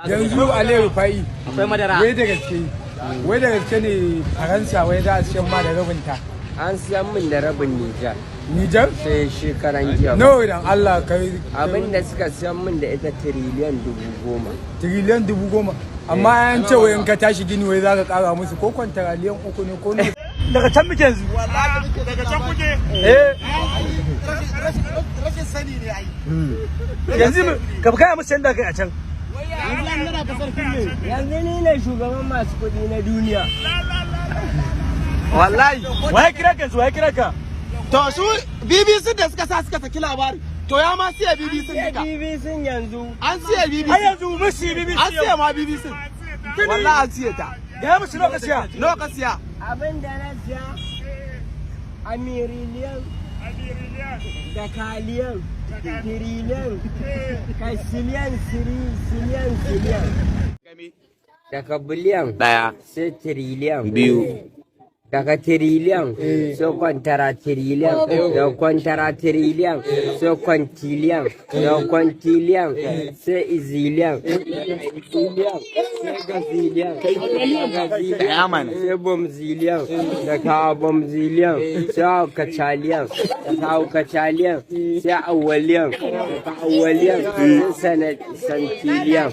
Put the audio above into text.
Yanzu Ali Rufai. Akwai madara. Wai da gaske ne Faransa wai za a siyan ma da rabinta? An siyan min da rabin Nijar. Nijar? Sai shekaran jiya. Nawa idan Allah kai? Abin da suka siyan min da ita tiriliyan 10,000. Tiriliyan 10,000. Amma an ce wai in ka tashi gini wai za ka kara musu ko kwantaraliyan uku ne ko ne? Daga can muke yanzu. Daga can kuke? Eh. Rashin sani ne ai. Yanzu ka gaya musu yadda kai a can. Yanzu ni ne shugaban masu kuɗi na duniya. Wallahi. Waye kira ka yanzu? Waye kira ka? To, su BBC da suka sa suka saki labari, to ya ma siya BBC duka. BBC yanzu. An siya BBC. Har yanzu mun siyi BBC. An siya ma BBC. Wallahi an siya ta. Gaya musu nawa ka siya. Nawa ka siya? Abin da na siya, amiriliyan da kaliyan tiriliyan kasiliyan siri siliyan siliyan, daga biliyan 1 sai tiriliyan 2. Daga tiriliyan sai kwantara tiriliyan, daga kwantara tiriliyan sai kwantiliyan, daga kwantiliyan sai iziliyan, iziliyan sai gaziliyan, gaziliyan sai bomziliyan, daga bomziliyan sai aukacaliyan, daga aukacaliyan sai awwaliyan, daga awwaliyan sai santiliyan.